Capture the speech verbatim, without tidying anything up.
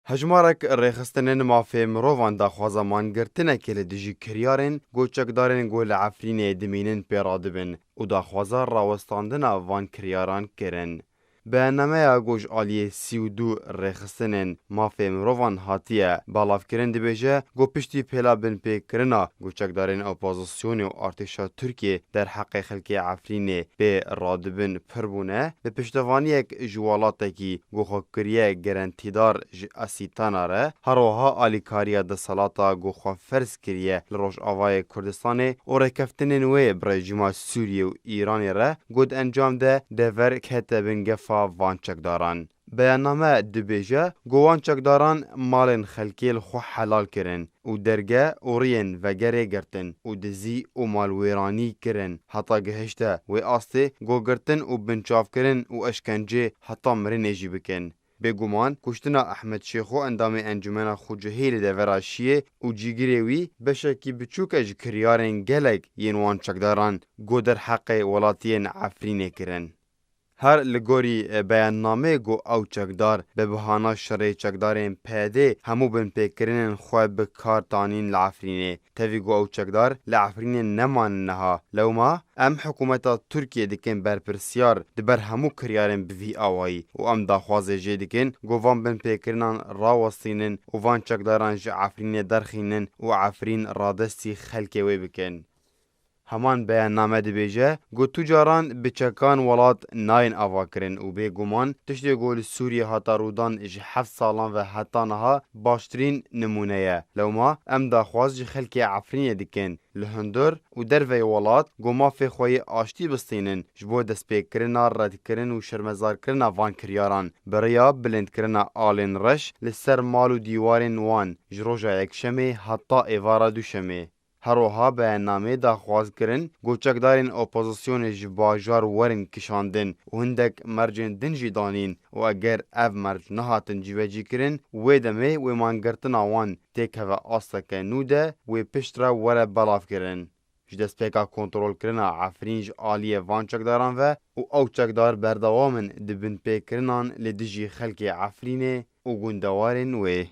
Hejmarek rêxistinên mafê mirovan daxwaza mangirtinekê li dijî kiryarên ku çekdarên ku li Efrînê dimînin pê radibin û daxwaza rawestandina van kiryaran kirin. Beyannameya ku ji aliyê sî û du rêxistinên mafê mirovan hatiye belavkirin dibêje ku piştî pêla binpêkirina ku çekdarên opozisyonê û artêşa Tirkiyê derheqê xelkê Efrînê pê radibin pir bûne, bi piştevaniyek ji welatekî ku xwe kiriye gerentîdar ji Asîtana re, her wiha alîkariya desthilata ku xwe ferz kiriye li Rojavayê Kurdistanê û rêkeftinên wê bi rejîma Sûriyê û Îranê re ku di encam de dever kete bin gefa van çekdaran. Beyanname dibêje ku wan çekdaran malên xelkê li xwe helal kirin û derge û riyên vegerê girtin û dizî û malwêranî kirin, heta gihişte wê astê ku girtin û binçavkirin û eşkencê heta mirinê jî bikin. Bêguman, kuştina Ehmed Şêxo, endamê Encumena Xucihê li devera Şiyê û cîgirê wî beşekî biçûk e ji kiryarên gelek yên wan çekdaran ku derheqê welatiyên Efrînê kirin. Her li gorî, e, beyannameyê ku ew çekdar bi bahana şerê çekdarên P Y D'ê hemû binpêkirinên xwe bi kar tanîn li Efrînê. Tevî ku ew çekdar li Efrînê nemanin niha. Lewma em hikûmeta Tirkiyê dikin berpirsyar di ber hemû kiryarên bi vî awayî û em daxwazê jê dikin ku van binpêkirinan rawestînin û van çekdaran ji Efrînê derxînin û Efrîn radestî xelkê wê bikin. Heman beyanname dibêje ku tu caran bi çekan welat nayên avakirin û bêguman tiştê ku li Sûriyê hata rûdan ji heft salan ve heta niha baştirîn nimûne ye. Lewma em daxwaz ji xelkê Efrînê dikin li hundir û derveyê welat ku mafê xwe yê aştî bistînin ji bo destpêkirina, redkirin û şermezarkirina van kiryaran bi rêya bilindkirina alên reş li ser mal û dîwarên wan ji roja Yekşemê heta êvara Duşemê. Her wiha beyannameyê daxwaz kirin ku çekdarên opozisyonê ji bajar werin kişandin û hindek mercên din jî danîn û eger ev merc nehatin cîbecîkirin, wê demê wê mangirtina wan têkeve asteke nû de wê piştre were belavkirin. Ji destpêka kontrolkirina Efrîn ji aliyê van çekdaran ve û ew çekdar berdewam in di binpêkirinan li dijî xelkê Efrînê û gundewarên wê.